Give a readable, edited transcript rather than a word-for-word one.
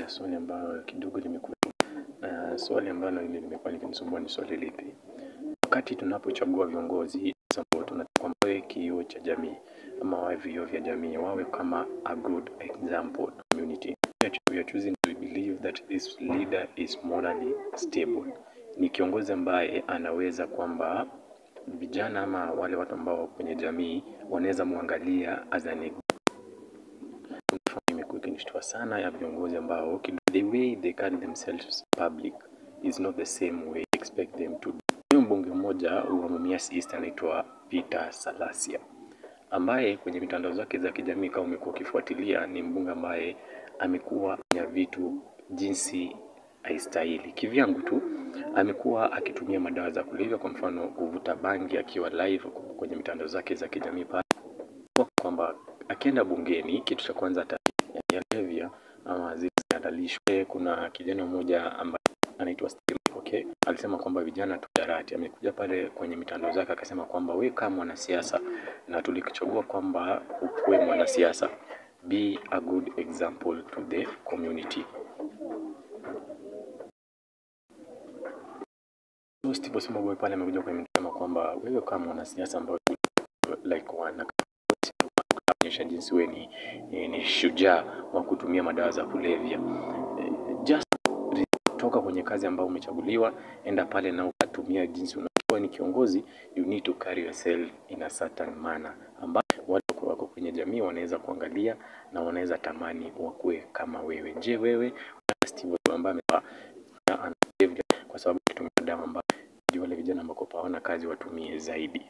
Swali ambalo kidogo limekuwa na swali ambalo limekuwa likinisumbua ni swali lipi? Wakati tunapochagua viongozi ambao tunataka wawe kioo cha jamii ama wawe vioo vya jamii, wawe kama a good example community. We are choosing to believe that this leader is morally stable. Ni kiongozi ambaye anaweza kwamba vijana ama wale watu ambao kwenye jamii wanaweza muangalia as an imekuwa ikinishtua sana ya viongozi ambao the way they carry themselves public is not the same way expect them to do. Mbunge mmoja wa Mumias East anaitwa Peter Salasya, ambaye kwenye mitandao zake za kijamii kama umekuwa ukifuatilia, ni mbunge ambaye amekuwa na vitu jinsi haistahili. Kivyangu tu amekuwa akitumia madawa za kulevya, kwa mfano kuvuta bangi akiwa live kwenye mitandao zake za kijamii pale, kwamba akienda bungeni kitu cha kwanza atalevya ama zile. Kuna kijana mmoja ambaye anaitwa Steve, okay, alisema kwamba vijana tudarati. Amekuja pale kwenye mitandao zake akasema kwamba we kama mwanasiasa na tulikuchagua kwamba ukuwe mwanasiasa, be a good example to the community. So Steve Osimo pale amekuja kwenye mitandao kwamba wewe kama mwanasiasa ambao like wana kuonyesha jinsi wewe ni shujaa wa kutumia madawa za kulevya, just toka kwenye kazi ambayo umechaguliwa, enda pale na ukatumia jinsi unakuwa ni kiongozi. You need to carry yourself in a certain manner ambayo watu wako kwenye jamii wanaweza kuangalia na wanaweza tamani wakuwe kama wewe. Je, wewe Steve ambaye kwa sababu kutumia dawa ambayo wale vijana ambao hawana kazi watumie zaidi.